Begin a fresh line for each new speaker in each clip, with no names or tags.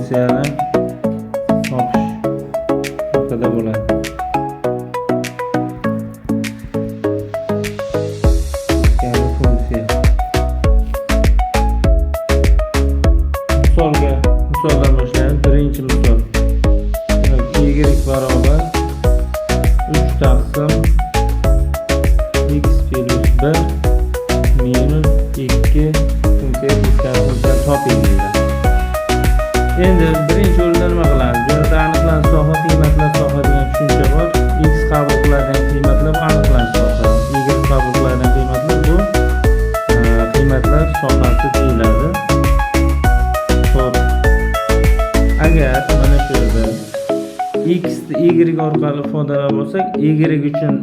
funksiyani topish haqida bo'ladi. Teskari funksiya. Misoldan boshlaymiz. Birinchi misol. Y barobar 3 taqsim x plus 1 minus 2 funksiya teskari funksiyani toping deyiladi. Endi birinchi o'rinda nima qilamiz? Bu yerda aniqlanish soha, qiymatlar soha degan tushuncha bor. X qabul qiladigan qiymatlar bu aniqlanish soha, Y qabul qiladigan qiymatlar bu qiymatlar sohasi deyiladi. Xo'p, agar mana shu yerda x ni y orqali ifodalab olsak, y uchun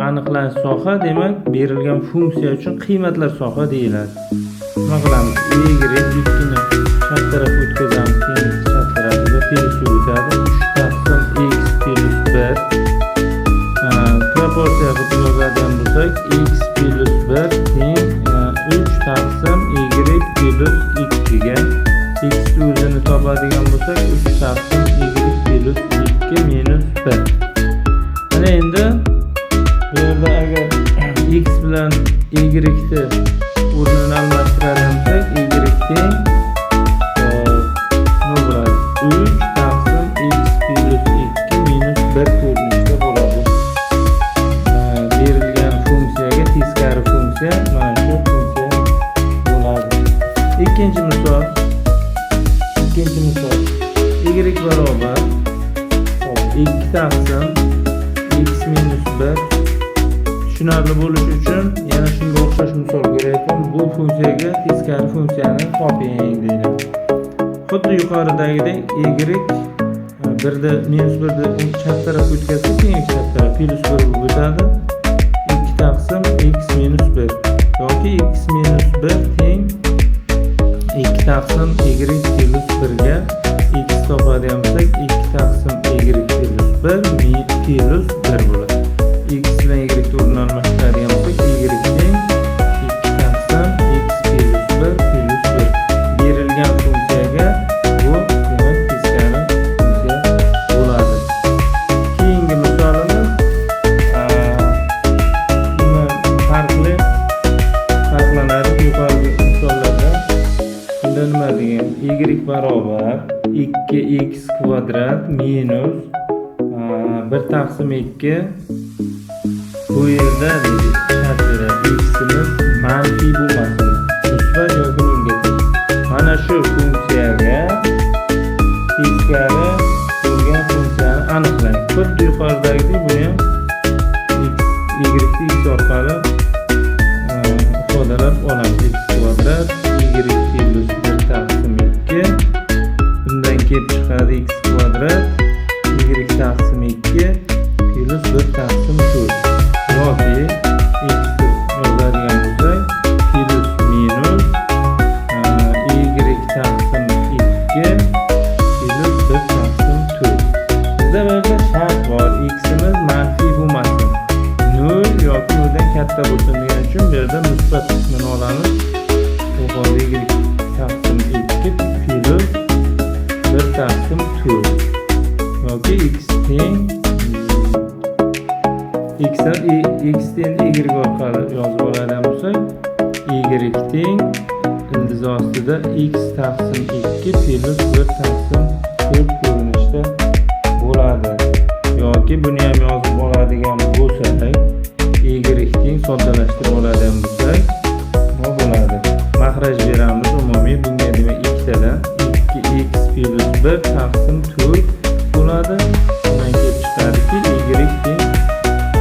aniqlanish soha, demak berilgan funksiya uchun qiymatlar soha deyiladi. Nima qilamiz? Y 2 ni chap tarafga o'tkazamiz, tenglik chap tarafiga plyus o'tadi. 3 taqsim x plus 1 proporsiya qilib yozadigan bo'lsak, x plus 1 teng 3 taqsim y plus 2 ga. X ni o'zini topadigan bo'lsak, 3 taqsim y plus 2 minus 1. Mana endi bu yerda agar x bilan y ni o'rnini almashtiradigan bo'lsak, y teng nima bo'ladi? 3 taqsim x plus 2 minus 1 ko'rinishda bo'ladi. Berilgan funksiyaga teskari funksiya mana shu funksiya bo'ladi. Ikkinchi misol. Ikkinchi misol. Y barobar 2 taqsim x minus 1. Tushunarli bo'lishi uchun yana shunga o'xshash misol ko'rayapman. Bu funksiyaga teskari funksiyani toping deyiladi. Xuddi yuqoridagidek y 1da minus 1da chap tarafga o'tkazsak, tenglik chap taraf plus 1 bo'lib o'tadi. 2 taqsim x minus 1 yoki x minus 1 teng 2 taqsim y plus 1 ga. X topadigan bo'lsak, 2 taqsim y plus 1 plus 1 bo'ladi. X bilan y ni o'rnini almashtiradigan bo'lsak, y teng 2 taqsim x plus 1 plus 1. Berilgan funksiyaga bu demak teskari funksiya bo'ladi. Keyingi misolimiz bundan farqlanadi yuqorigi misollardan. Bunda nima degan? Y barobar 2x kvadrat minus 1 taqsim 2. Bu yerda deydi, shart beradi, ximiz manfiy bo'lmasin, musbat yoki nolga teng. Mana shu funksiyaga teskari bo'lgan funksiyani aniqlang. Xuddi yuqoridagidek buni ham x, y ni x orqali ifodalab olamiz. X kvadrat y plus 1 taqsim 2. Bundan kelib chiqadi x kvadrat y taqsim 2 plus 1 taqsim 4 yoki x deb yozadigan bo'lsak, plus minus y taqsim 2 plus 1 taqsim 4. Bizda bu yerda shart bor, ximiz manfiy bo'lmasin, 0 yoki 0dan katta bo'lsin degan uchun bu yerda musbat qismini olamiz. Bu holda y taqsim 2 plus 1 taqsim 4 yoki x teng x x endi y orqali yozib oladigan bo'lsak, y teng ildiz ostida x taqsim 2 plus 1 taqsim 4 ko'rinishda bo'ladi. Yoki buni ham yozib oladigan bo'lsak, y teng soddalashtirib oladigan bo'lsak, nima bo'ladi? Maxraj beramiz umumiy bunga, demak ikkitadan 2x plus 1 taqsim 4 bo'ladi. Bundan kelib chiqadiki, y teng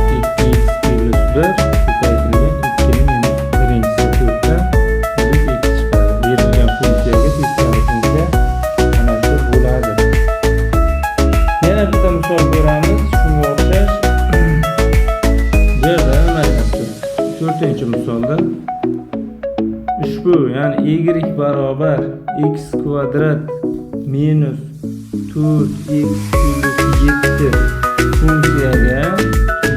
2x plus 1 ko'paytirilgan 2 ning minus birinchisi 4 dan plus 2 chiqadi. Berilgan funksiyaga teskari funksiya mana shu bo'ladi. Yana bitta misol ko'ramiz shunga o'xshash. Bu yerda nima aytyapti? To'rtinchi misolda ushbu, ya'ni y barobar x kvadrat minus 4x plus 7 funksiyaga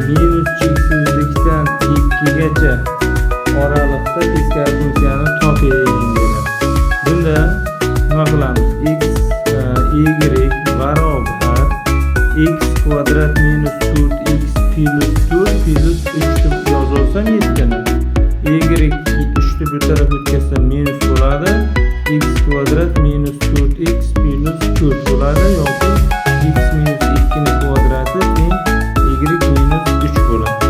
minus cheksizlikdan 2 gacha oraliqda teskari funksiyani toping deyiladi. Bunda nima qilamiz? X y Y barobar x kvadrat minus 4x plus 4 plus 3 deb yozib olsam yettini. Y 3 ni bu tarafga o'tkazsam minus bo'ladi. X kvadrat minus 4x plus 4 bo'ladi yoki x minus 2 ni kvadrati teng y minus 3 bo'ladi.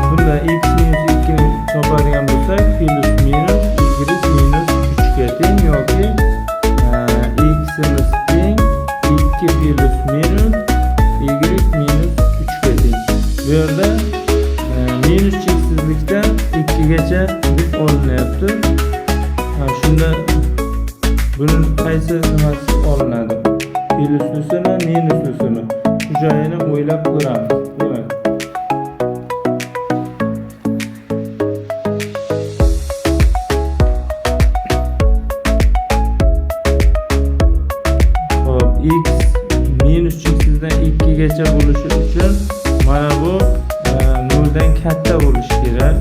Bunda x minus 2 ni topadigan bo'lsak, plus minus y minus 3 ga teng yoki x'imiz teng 2 plus minus y minus 3 ga teng. Bu yerda minus cheksizlikdan 2 gacha deb olinyapti. Shunda buning qaysi nimasi olinadi? Plyuslisimi, minuslisimi? Shu joyini o'ylab ko'ramiz. Demak, hop, x minus cheksizdan 2 gacha bo'lishi uchun mana bu noldan katta bo'lishi kerak.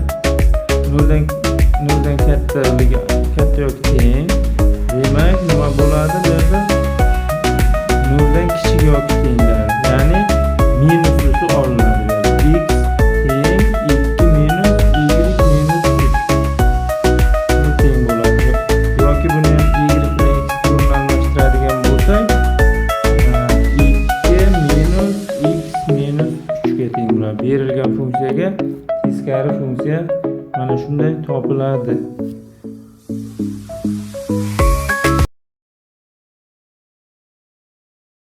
Noldan kattaligi, katta yoki teng. Demak, nima bo'ladi bu yerda? Noldan kichik yoki teng bo'ladi. Ya'ni minuslisi olinadi bu yerda. X teng 2 minus y minus 3. Bu teng bo'ladi. Yoki buni ham y bilan x o'rnini almashtiradigan bo'lsak, 2 minus x minus 3 ga teng bo'ladi. Berilgan funksiyaga teskari funksiya mana shunday topiladi.